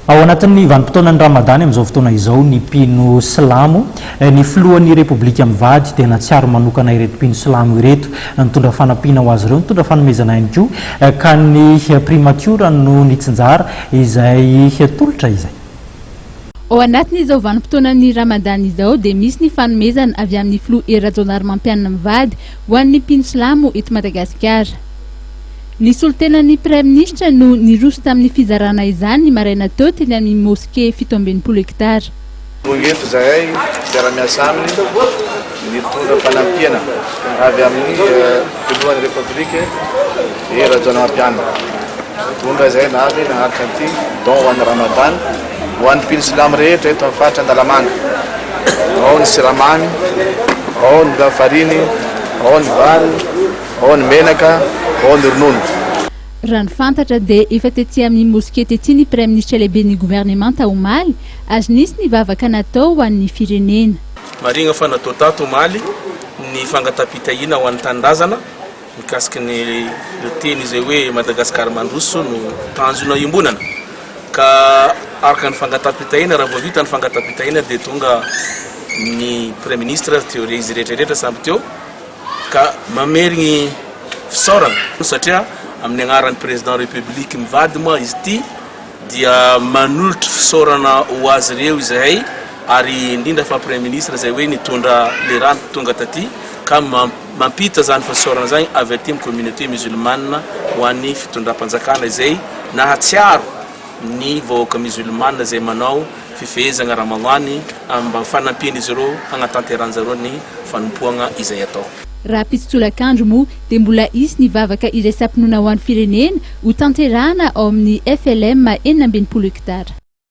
Ao anatin'ny vanim-potoanan'ny Ramadany amin'izao fotoana izao ny mpino silamo. Ny filohan'ny Repoblika mivady dia nahatsiaro manokana ireto mpino silamo ireto, nitondra fanampiana ho azy ireo, nitondra fanomezana ihany koa, ka ny primatiora no nitsinjara izay tolotra izay. Ao anatin'izao vanim-potoanan'ny Ramadany izao dia misy ny fanomezana avy amin'ny filoha Hery Rajaonarimampianina mivady ho an'ny mpino silamo eto Madagasikara. Ny solontenan'ny Praiminisitra no niroso tamin'ny fizarana izany ny maraina teo teny amin'ny Moske 67 hektara. Tonga eto izahay mpiara-miasa aminy nitondra fanampiana avy amin'ny filohan'ny Repoblika Hery Rajaonarimampianina. Tonga izahay navy naharitra an'ity don ho an'ny Ramadan ho an'ny mpino silamo rehetra eto amin'ny faritra Analamanga. Ao ny siramamy, ao ny lafariny, ao ny vary, ao ny menaka, ao ny ronono. Raha ny fantatra dia efa tety amin'ny moske tety ny Praiminisitra lehiben'ny governemanta omaly ary nisy ny vavaka natao ho an'ny firenena. Marihina fa natao tato omaly ny fangataham-pitahiana ho an'ny tanindrazana mikasika ny ireo teny izay hoe Madagasikara mandroso no tanjona iombonana ka araka ny fangataham-pitahiana raha vao vita ny fangataham-pitahiana dia tonga ny Praiminisitra teo izy rehetra rehetra samby teo Ka mamerigny fisaorana satria amin'ny agnaran'ny Président République mivady moa izy ity dia manolotry fisaorana ho azy ireo izahay ary indrindra fa Premier Ministre izay hoe nitondra le rano tonga taty ka mampita zany fisaorana zany avy aty amin'ny communauté musulmane ho an'ny fitondram-panjakana izay nahatsiaro ny vahoaka musulmane izay manao fifehezagna Ramadhany mba fanampian'izy ireo hagnatanterahan-jareo ny fanompoagna izay atao. Rahampitso tolakandro moa dia mbola hisy ny vavaka iraisam-pinoana ho an'ny firenena ho tanterahana ao amin'ny FLM 66 hektara.